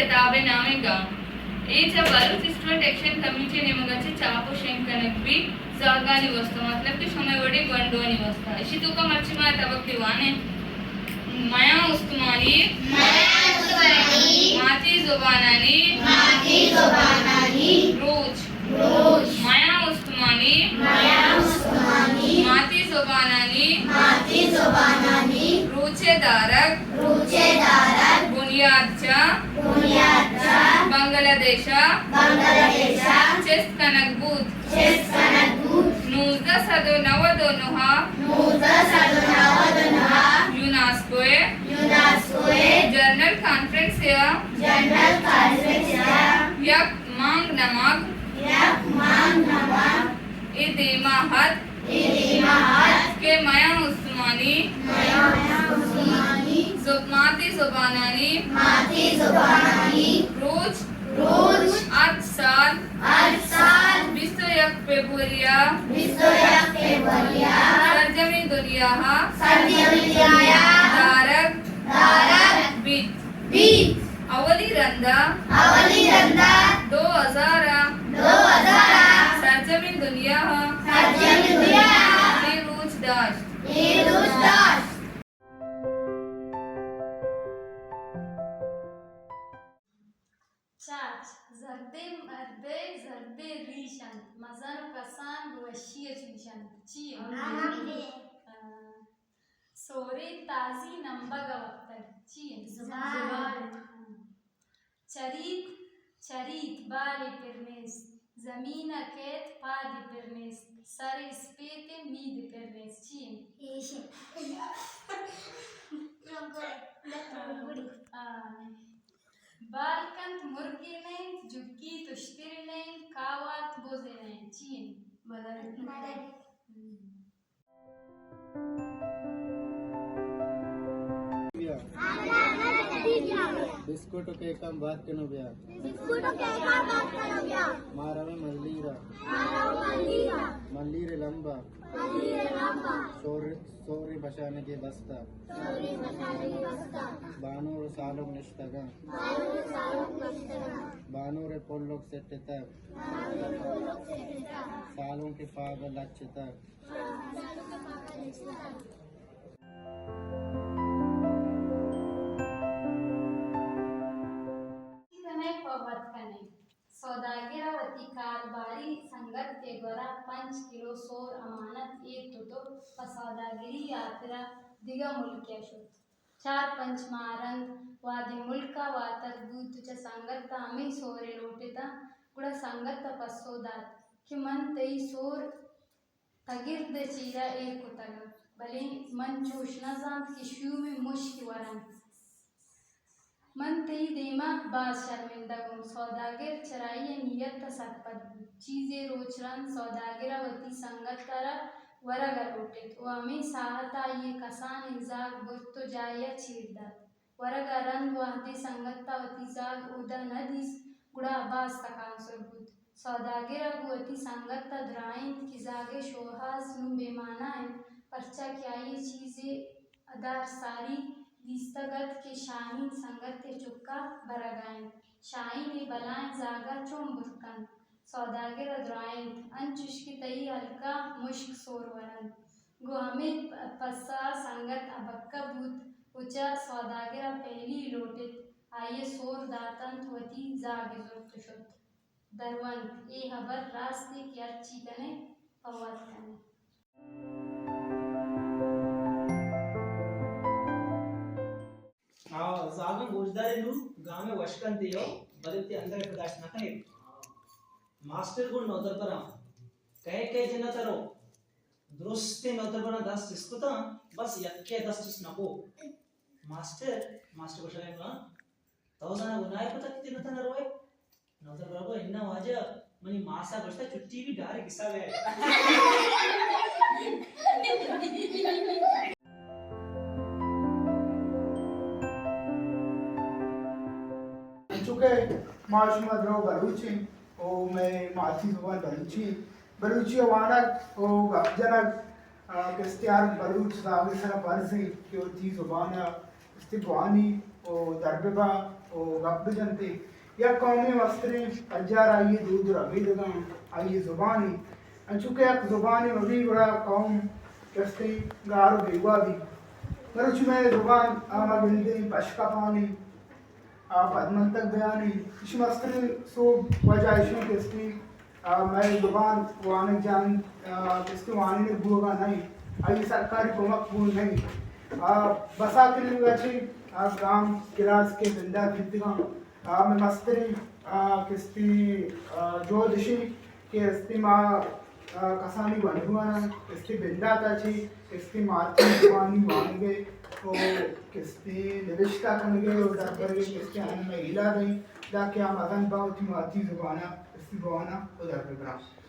کتاب ءِ نام اِنت گام۔ اے چہ بلوچ اسٹوڈنٹ ایکشن کمیٹی ءِ نیمگ ءَ چہ چاپ ءُ شنگ کنگ بیت، زہگانی واستا، مطلب کہ شمئے وڑیں گونڈوانی واستا۔ ایشی توکا مرچی ما تبک دیوان اِنت۔ میاں استمانی، میاں استمانی، ماتی زبانانی، ماتی زبانانی، روچ، روچ، میاں استمانی، میاں استمانی، ماتی زبانانی، ماتی زبانانی، روچ ءِ دارگ، روچ ءِ دارگ، بنیاد چہ، بنیاد چہ، بنگلہ دیش ءَ، بنگلہ دیش ءَ، چست کنگ بوت۔ چست کنگ بوت۔ نوزدہ سد ءُ نود ءُ نہ ءَ، نوزدہ سد ءُ نود ءُ نہ ءَ، یوناسکو ءِ، یوناسکو ءِ، جنرل کانفرنس ءَ، جنرل کانفرنس ءَ، یک مانگ نمگ، یک مانگ نمگ، اے دیما اتک، اے دیما اتک، کہ میاں استمانی، میاں استمانی، زب-، ماتی زبانانی، ماتی زبانانی، روچ، روچ، ہر سال، ہر سال، بیست ءُ یک فیبروری ءَ، بیست ءُ یک فیبروری ءَ، سرجمیں دنیا ءَ، سرجمیں دنیا ءَ، دارگ، دارگ، بیت۔ بیت۔ اولی رندا، اولی رندا، دو ہزار ءَ، دو ہزار ءَ، سرجمیں دنیا ءَ، سرجمیں دنیا ءَ، اے روچ داشت۔ اے روچ داشت۔ چاچ، زردیں مردے زردیں ریش اَنت، مزن ءُ کسان گوں وشی ءَ چوش اَنت۔ چی اِنت؟ آرام دے۔ آ، سوریں تازی نمبگ ءَ وپتگ۔ چی اِنت؟ زبان۔ زبان۔ چریت، چریت، بالے پر نیست۔ زمین ءَ کیت، پادے پر نیست۔ سر اسپیت ءُ میدے پر نیست۔ چی اِنت؟ ایش اِنت۔ آ۔ بال کنت مرگے نہ اِنت، جھکیت اشترے نہ اِنت، کاوات بزے نہ اِنت۔ چی اِنت؟ ملگ۔ ملگ۔ ہم۔ بیا۔ بسکٹ ءُ کیکاں بات کنو بیا۔ بسکٹ ءُ کیکاں بات کنو بیا۔ ما رویں ملیر ءَ۔ ما رویں ملیر ءَ۔ ملیر ءِ لمب ءَ۔ ملیر ءِ لمب ءَ۔ سور، سوریں بشانگے بستہ۔ سوریں بشانگے بستہ۔ بانور ءُ سالونک نشتگ اَنت۔ بانور ءُ سالونک نشتگ اَنت۔ بانور ءِ پلک سٹتگ۔ بانور ءِ پلک سٹتگ۔ سالونک ءِ پاگ لچتگ۔ کنئے پہ وت کنئے۔ سوداگر ءَ وتی کاروباری سنگت ءِ گورا پنچ کلو سور امانت ایر کت ءُ پہ سوداگری ءِ ہاترا دگہ ملک ءَ شت۔ چار پنچ ماہ رند وہدے ملک ءَ واتگ بوت ءُ چہ سنگت ءَ ہمے سورے لوٹتاں، گڑا سنگت ءَ پسو دات کہ من تئی سور تگرد ءِ چیرا ایر کتگ اَنت، بلے من چوش نہ زانت کہ شومیں مشکے ورنت۔ من تئی دیما باز شرمندگ اوں۔ سوداگر چرائی ءِ نیت ءَ سرپد بوت۔ چیزے روچ رند سوداگر ءَ وتی سنگت ءَ را ورگ ءَ لوٹت ءُ ہمے ساہت ءَ آئی ءِ کسانیں زاگ برت ءُ جاہے ءَ چیر دات۔ ورگ ءَ رند وہدے سنگت ءَ وتی زاگ اودا نہ دیست، گڑا باز تکانسر بوت۔ سوداگر ءَ گوں وتی سنگت ءَ درائینت کہ زاگ ءِ شوہاز نوں بے مانا اِنت، پرچا کہ آئی ءَ چیزے ادارساری دیستگ اَت کہ شاہین سنگت ءِ چکا برگ ءَ اِنت۔ شاہین اے بلاہیں زاگ ءَ چون برت کنت؟ سوداگر ءَ درائینت، انچش کہ تئی ہلک ءَ مشک سور ورنت۔ گوں ہمے پسہ ءَ سنگت ابکہ بوت ءُ چہ سوداگر ءَ پہلی لوٹت، آئی ءَ سور دات اَنت، وتی زاگ ءَ زرت ءُ شت۔ درونت، اے ہبر راستے کہ ہرچی کنئے پہ وت کنئے۔ آ، زاگاں گوشدارے نوں گامے وش کنت ئے، بلے تئی اندر ءَ پداشت نہ کنئے۔ ماسٹر گوں نودربراں کئے کئے جنت ءَ رو؟ درستیں نودربراں دست چست کتاں، بس یکے ءَ دست چست نہ کو۔ ماسٹر، ماسٹر گوشگ ءَ، تو زاناں گناہ کتگ کہ تئی نتہ نہ روئے؟ نودربر گو، اناں واجہ، منی ماس ءَ گوشتہ چھٹی بی ڈائریکٹ گسا بیا۔ چونکہ ما شما درو بلوچ ایں، او مئے ماتی زبان بلوچی ایں۔ بلوچی ءَ وانگ او گپ جنگ، آ، بستیار بلوچ زاگ ءِ سرا فرض ایں کہ وتی زبان ءَ استی بوانی او در ببا و گپ بجنت۔ یک قومے مستریں پجار آئی ءِ دود و ربیدگاں، آئی ءِ زبانی۔ انچو کہ یک زبانے مبی گڑا قوم کستی گار و بیگواہ بی۔ مروچی مئے زبان آ ما گندیں پشکپانی، آ پدمنتگ بیانی۔ ایشی مستریں سوب وجہ ایشی کستی آ، مئے زبان وانگ جان، آ، کستی وانینگ بوگا نہیں، آئی سرکاری کمک بوگ نہیں۔ آ، بسا کنگا چی، آ، گام کلاس کے بندات بیتگاں۔ آ، مئے مستریں، آ، کستی، آ، جہد اشی کہ استی ما، آ، کسانی بندوانا کستی بنداتا چی، کستی ماتی زبانی وانگے و کستی نبشتہ کنگے و دربرگے کستی آناں ایلا دیں، داکہ آ مزن باں وتی ماتی زبانا، کستی بوانا و در ببراں۔